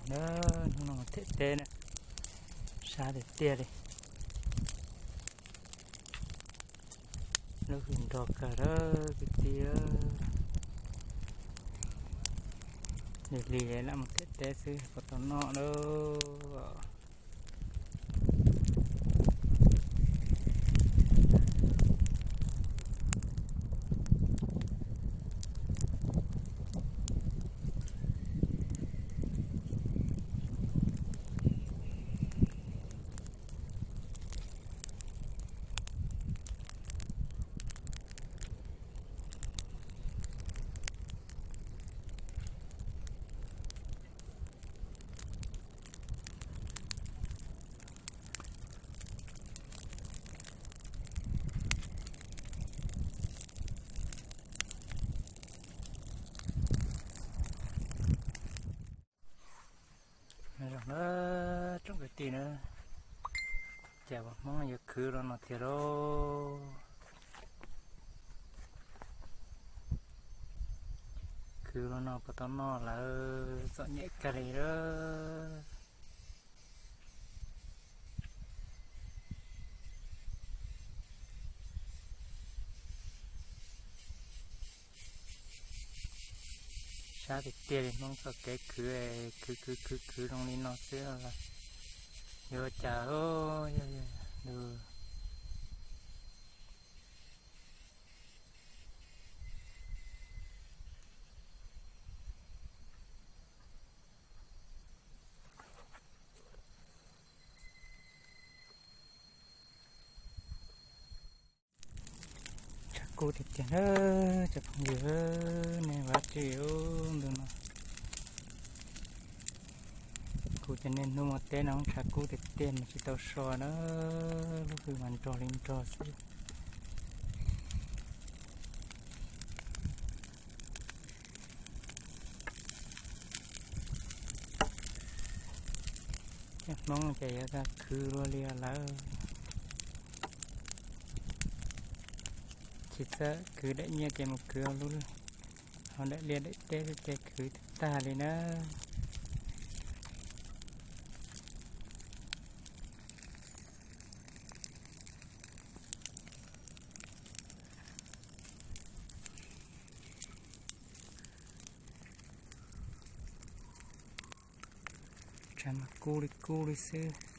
Na, hnub no mus them teb na, sab tiag tiag li. Lub hws nrog kawg lawm kwv tij. Lig lig lam mus them teb xwb puas tau noj lawm. Zoo na, tsoom kwv tij na, cas Hmoob yuav khwv los no thiab lauj. Khwv los no puas tau noj lawm, txom nyem kawg li lawm. Sab tiag tiag li Hmoob txoj kev khwv, khwv khwv khwv khwv zoo li no xwb los yuav cas. Tshav kub tiag tiag na, cov phooj ywg, nej ua dab tsi ntu no? Kuv cov niaj hnub mus teb no tshav kub tiag tiag mas tsis tau so na, lub hws mas nrog li nrog xwb. Cov Hmoob ces yuav tau khwv luaj li lawm. Tsis txawj khwv daim nyiaj ces mus khwv hauv lub, hauv daim liaj daim teb xwb ces khwv tag tag li na. Tshav mas kub li kub li xwb.